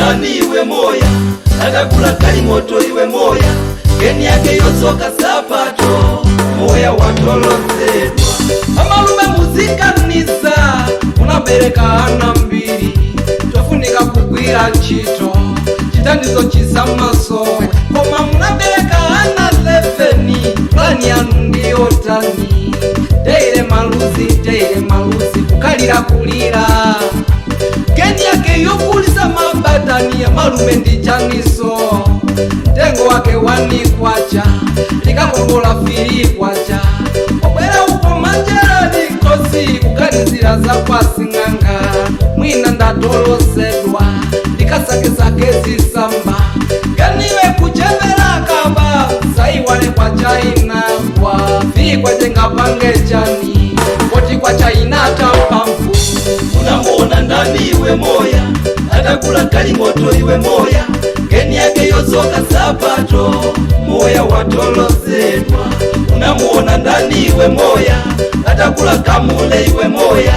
Ndani iwe moya, atakula kalimoto iwe moya, geni yake yosoka sapato, moya watolozedwa. Amalume muzikanisa, munabereka ana mbiri, tofunika kugwira ntchito, chithandizo chisamasowe. Koma munabereka ana 11, plani yanu ndiyotani? Teire maluzi, teire maluzi, kukalira kulira. Geni yake yokulisa mabatani ya malume ndi chaniso, mtengo wake 1 kwacha, likakongola 3 kwacha. Obwera uko manjera likosi, kuganizira za kwasing'anga, mwina ndatolosedwa, ndikasakesake zisamba. Ganiwe kuchevera kaba saiwale kwa chaina kwa fikwajenga pange chani poti kwa chaina tampampu. Unamuona ndani iwe moya, atakula kalimoto iwe moya, geni yake yosoka sapato, moya watolozedwa. Unamuona ndani iwe moya, atakula kamule iwe moya,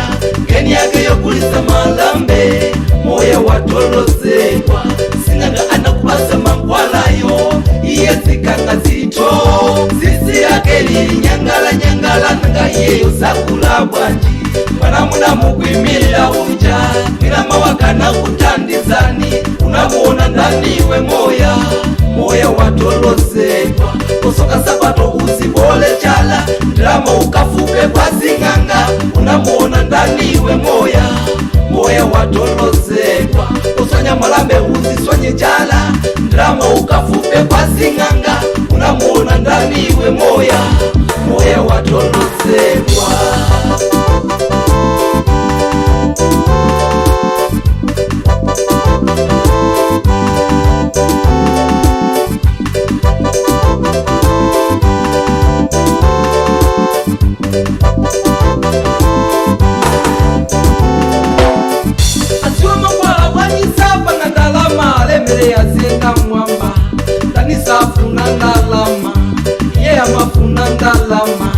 geni yake yokulisa malambe, moya watolozedwa. Sing'anga anakubasa mankwalayo, iye zikanga zito, sisi yake lili nyangala nyangala, nanga iyeyo sakula bwanji. Mwana muna mukwimilira uja, milama wakana kutandizani. Unamuona ndani iwe moya, moya watolozedwa. Kusoka sapato uzibole chala, ndrama ukafuke kwa sing'anga. Unamuona ndani iwe moya, moya watolozedwa. Kuswanya malambe uziswanye chala, ndrama ukafuke kwa sing'anga. Unamuona ndani iwe moya, moya watolozedwa. Asiwe makwala bwanyisapa na ndalama, alemere azenda mwamba ndanisafuna ndalama, iye amafuna ndalama.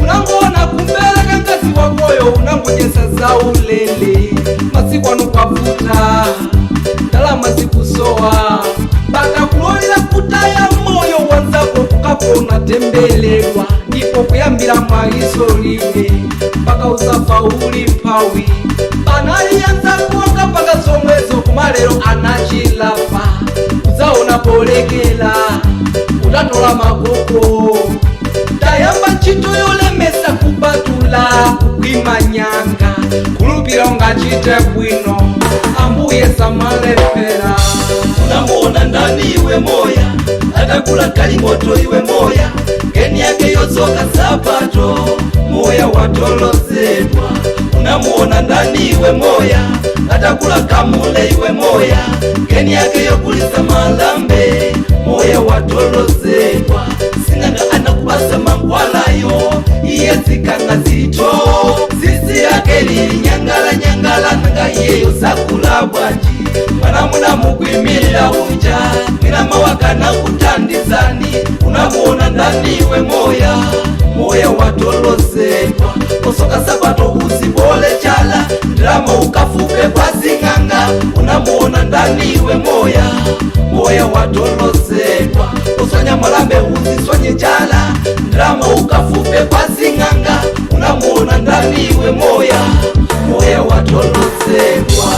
Unangoona kumbeleka ngazi wakoyo, unangonyesa za ulele. Masiku ano kwavuta, ndalama zikusowa, mpaka kulolera kutaya moyo wanzako kukapona tembelewa. Ndipo kuyambira mwaiso libe mpaka usafa uli mphawi. Panaliyanza kuoka paka zomwezo, kumalero anachilapa. Udzaona polekera utatola makoko. Tayamba ntchito yolemesa, kupatula kukwima nyanga, kulupira ungachite bwino, ambuye samalepera. Unamuona ndani iwe moya, atakula kalimoto iwe moya, geni yake yosoka sapato, moya watolozedwa. Unamuona ndani iwe moya, atakula kamule iwe moya, geni yake yokulisa malambe, moya watolozedwa. Sing'anga anakubasa mankwalayo, iye zikanga zito, sisi yake lili nyangala nyangala, nanga iyeyo sakula bwanji. Mwana muna mukwimilira uja, milama wakana kutandizani. Unamuona ndani iwe moya, moya watolozedwa. Kusoka sapato uzibole chala, ndrama ukafuke kwa sing'anga. Unamuona ndani iwe moya, moya watolozedwa. Kuswanya malambe uziswanye chala, ndrama ukafuke kwa sing'anga. Unamuona ndani iwe moya, moya watolozedwa.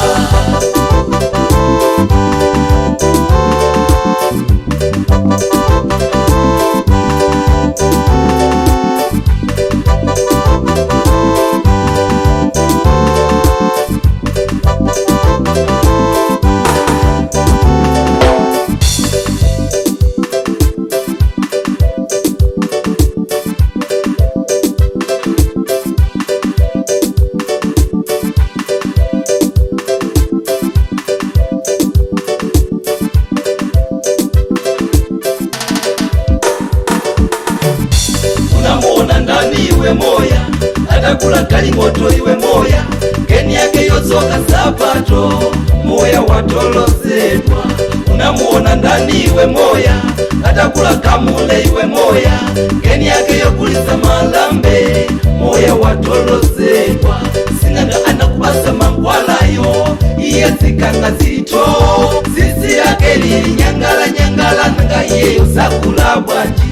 Unamuona ndani iwe moya, atakula kalimoto iwe moya, geni yake yosoka sapato, moya watolozedwa. Unamuona ndani iwe moya, atakula kamule iwe moya, geni yake yokulisa malambe, moya watolozedwa. Sing'anga anakubasa mankwalayo, iye zikanga zito. Lake lili nyangala nyangala, nanga iyeyo sakula bwanji?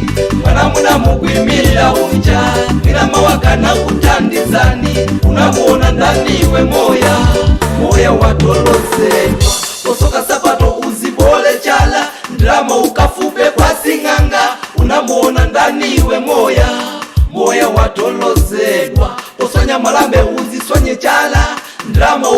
Mwana muna mukwimilira uja, mwina mawakana kutandizani. Unamuona ndani iwe moya? Moya watolozedwa. Posoka sapato uzibole chala, ndrama ukafupe kwa sing'anga. Unamuona ndani iwe moya? Moya watolozedwa. Poswanya malambe uziswanye chala, ndrama.